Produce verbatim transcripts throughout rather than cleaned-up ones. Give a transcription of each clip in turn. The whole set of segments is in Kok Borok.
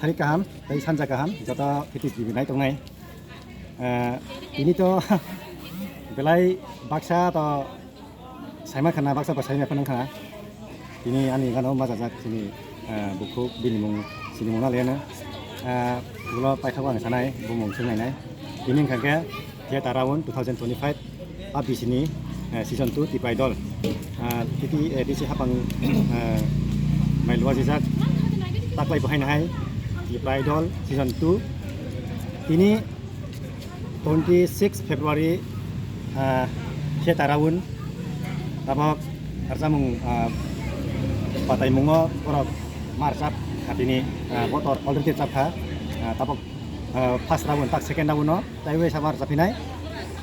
Hari kaham, tei sanja kaham, joto Hitish T V nai tongnai. Eh, tini to belai baksa to saima khana, baksa ba saima phano khana. Tini ani gana o majajak chini, eh, bukhuk bini mung, chini mung na leno. Eh, ulo paithago ang sanai, bumung sung nainai. Tini wngkha khe Theatre Round two thousand twenty-five, A B C ni, eh, season two Tipra Idol. Ah, titi, eh, D C hapang, eh, mai luajijak. Taklai bo haino hai Tipra Idol season two. Tini twenty-six February, ah, Theatre Round. Tabok rwchapmung, ah, pataimungo borok ma rwchap kha tini, ah, bo to already rwchap kha. Ah, tabok, ah, first round, tak second round no. Tai ui sama rwchaphinai.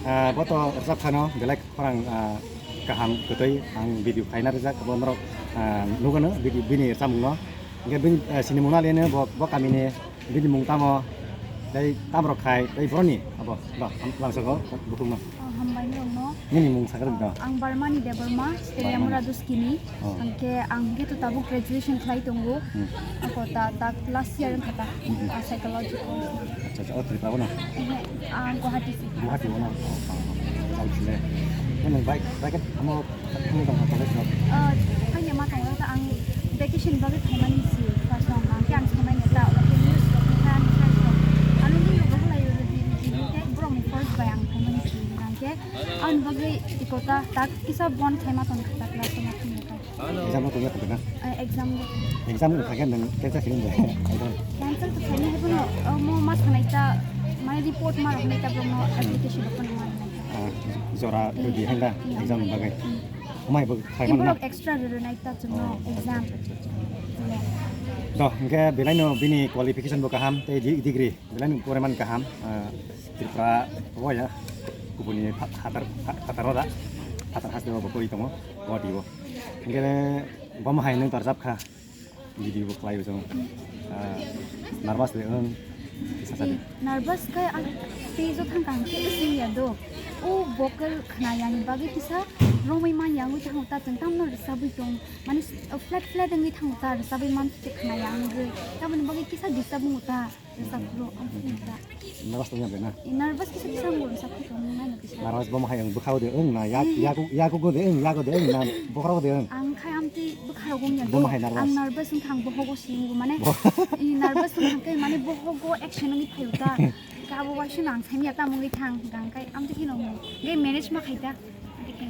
Ah, bo to rwchap khano belai khorang, ah, kaham kwtwi ang video khaina rijak, bo norok, ah, nugano video bini rwchapmungno. Hingke bini, ah, sinimung nalino bo, bo kamini bini mung tamo, tei tamrok khai, tei boroni abo, bo, ang, langsoko bukhukno. Oh, hambai norokno. Nini mung sakha do? Ang Barmani Debbarma, Steliamura Barmani. Duskini. Oh. Hingke ang hingke to tabuk graduation khlai tongo. Hmm. Ako ta, ta last year wngkha ta, Hmm. ah, psychology course. Acha, acha, o Tripura bono? Ehe, ang Guwahati se. Guwahati bono? Oh, oh, oh. Chao chile. Nang bai, bai ke amo thangni tong college no? Ah, thangni ma tong ta ang vacation bagwi phaimani si, first round ang ke ang samai ne ta, oke news ko kan first round. Anu ni yo bagla yo di, di, di, ke borok ni first bai ang phaimani si, ang ke ang bagwi ikota tak kisa bon khaima tong kha ta class ma thangni ta. Exam no tongya khwna? Eh, exam no. Exam no thangya nang cancel khini de. Cancel to khini hebo no, oh, mo mas khanai ta, mane report ma rok nai ta bro mo application rok no ma rok nai ta. Ah, jora rwdi handa exam ni bagwi. Amai bo khai manna. Borok extra rwrwi nai ta chwngno exam. Do, hingke belai no bini qualification bo kaham tei di-, degree belai no pore man kaham. Ah, Tripura o ya kubuni pha-, phatar, pha-, phataro da. Phatar haste bo kori tongo. Guwahati o. Hingke bomo hai nung torjap kha. Video bo khlai o chwng. Ah, nervous de wng. Kisa sadi. Nervous khe ang stage o thang kang khe sing ya do. O vocal khna yang bagwi kisa romwi man yang wi thang ta chwng tamno rwchabwi tong. Mane flat flat wngwi thang ta rwchabwi man se khna yang wi. Tamoni bagwi kisa disturb wng ta. Rwchapro, ang phone ta. Nervous tongya bai na? Eh, nervous kisa kisa ang rwchap khe tong nai na kisa. Nervous bomo hai ang bwkhao de wng na, yak, yaku, yakugo de wng, yago de wng na, bokhorogo de wng. Ang khai amtwi bwkharok wngya do. Bomo hai nervous. Ang nervous wngkha ang bohogo singo mane. Bo- I nervous wngkha khe mane bohogo action wngwi phaio ta. Kabo waisa no ang saimya tamo wngwi thang, gang khai amtwi kheno wngwi. Ge manage ma khai ta.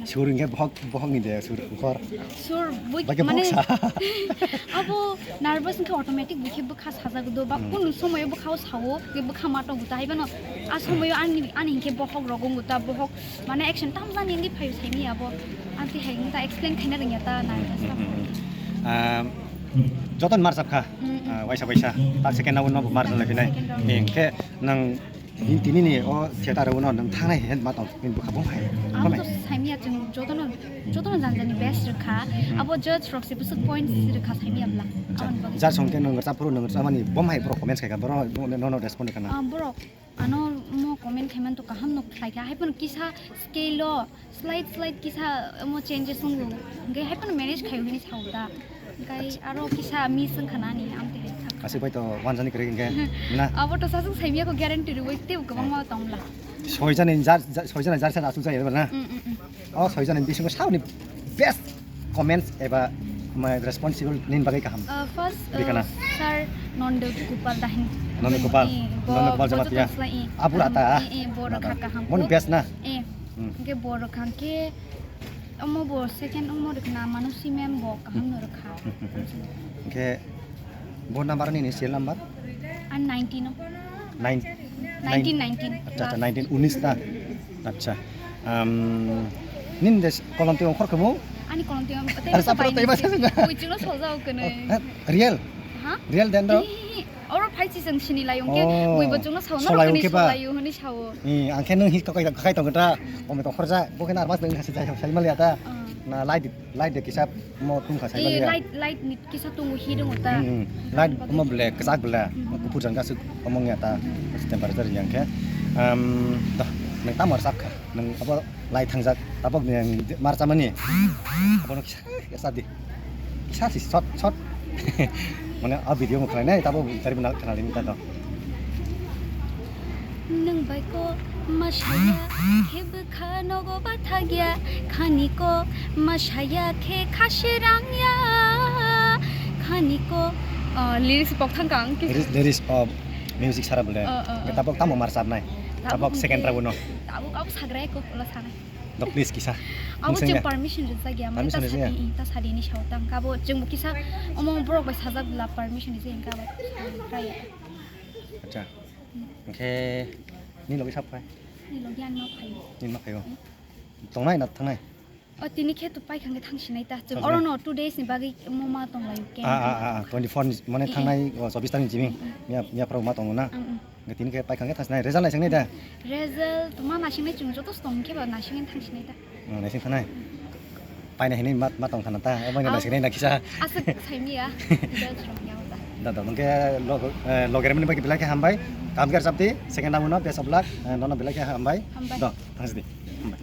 Sur hingke bohok, bohok ni de sur hor. Sur bui Bagi mane bohok sa. Abo nervous hingke automatic bui khe bwkha sajak do ba Hmm. Kunu somoyo bwkha o sao ke bwkha ma tongo ta hai bano a somoyo ani ani hingke bohok rogo ta bohok mane action tam jani hingke phayo saimi abo anti hai ta explain khaina rwngya ta nervous ta. Hmm, hmm, hmm. Ah, joton mar sapkha. Hmm, hmm. Ah, waisa waisa ta second round no mar jana khinai. Second round. Hingke nang Tini, tini ni o theater o no nwng thangnai he ma tong, nini bwkha bom hai. Ang to saimya chwng jotono, jotono jani jani best rwkha. Hmm. Abo judge rok se bwswk points rwkha saimya bwla. Acha, aboni bagwi. Judge hwnkhe nwng rwchapphuru nwng rwchapmani bom hai borok comments khaikha, borok no, no respond khaina. Ah, borok ano mo comment khaimani to kaham no khlaikha, hai phano kisa scale o Slight, slight kisa omo changes wngo. Hwnkhe hai phano manage khaio hinwi sao da. Hwnkhe aro kisa miss wngkha nani, amtwi hai thangkha. Aswk bai to wanjani kwrwi hwnkhe, na? Abo to saswk saimya kho guarantee rwui tei kwbangma tongla. Soi jani jar, jar, soi jani jar sani aswk jaya na? Mm, mm, mm. O soi jani bisingo saboni best comments eba, ma, responsible nini bagwi kaham? Uh, first, uh, Bikana. Sir Nanda Gopal Dahin. Nanda Gopal, eh, bo, Nanda Gopal bo Jamatia. Joto slai, eh. Abura ta? Eh, eh, bo Nanda. Rakha kaham. Mon best na? Eh. Hmm. Hwnkhe bo rwkha hwnkhe omo bo second omo rwkha na Manusi ma'am bo kaham no rwkha. Hwnkhe bo number nini serial number? An nineteen o. Nine-, nineteen, nine-, nineteen. Acha, acha, nineteen, unis ta. Acha. Um, nini de kolom twi ongkhor khamu? Ani kolom twi ong-, tei Acha, masa pura bai tei nini masa se. Ui, chwngno soljao kwnwi. Eh, real? Ha? Real dendro? Hi, hi, hi. Oro phai si chwng sini lai ongkhe, oh, bui bo chwngno sao, solai norok ongkhe ba? Solai o hwnwi sao. Eh, ang khe nung hi tokai, tokai tong khe ta, komai tong khorjak, bo khe narmas nung hasi jai, sai mali ata. Ah. Na light, light de kisa mo tung kha sai mali ya. Eh, light, light ni kisa tung hi dong ta. Hmm, hmm. Light mo ble, kisa ble, hmm, kuphur jang gasuk omong ya ta, hmm, temperature yang khe. Em, dah, nang tamar sak kha, nang abo light thangjak, tabok ni ang mar chamani. Abo no kisa Kisa di. Kisa si short, short. Mane a video mo khlai nai, tabo jari bina khna lim ta do. Nwng bai ko masaya, khe bwkha nogo bathagya, khani ko masaya khe khasirangya, khani ko, ah, lyrics pok thang kang ki. Lyrics, lyrics, oh, music sara bole. Oh, oh, oh. Tabok tamo mar sab nai. Tabok second round no. Tabok abo sagra ko ulo sanai. Do please kisa. Abo nwng chwng sengya. Permission rijak ya, mane permission ta rijak ya? Sadi, ta sadi ni sao tang kabo chwng bo kisa omo borok bai sajak bla permission rijak ya, kabo. Acha. Oke. Ni logi sab khai? Ni logi ang no khai. Ni ma khayo. Tongnai na thangnai? O tini khe to pai khangkhe thang sinai ta. Chwng thang sinai. Oro no two days ni bagwi mo ma tong lai ke. Ah, ah, ah, ah, twenty-four ni, mane eh, eh, thangnai, o, chobbish tarik ni jiming. Mm, mm. Miya, miya pharo ma tongo na? Mm, mm. Tini khe pai khangkhe thang sinai. Result nai singnai da? Result ma nai singnai, chwng joto tong khe ba nai singwi thang sinai ta. Hmm, nai sing thangnai. Paina hinwi ma, ma tong thana ta. Obo nai sing nai na kisa. Aswk saimiya. Result rok yago ta. Da, da, nungke log-, eh, loger mani bagi belai khe hambai. Kam kar chapti, second round no best of luck. Eh, nono belai khe hambai. Hambai. Do, thang sidi. Hambai.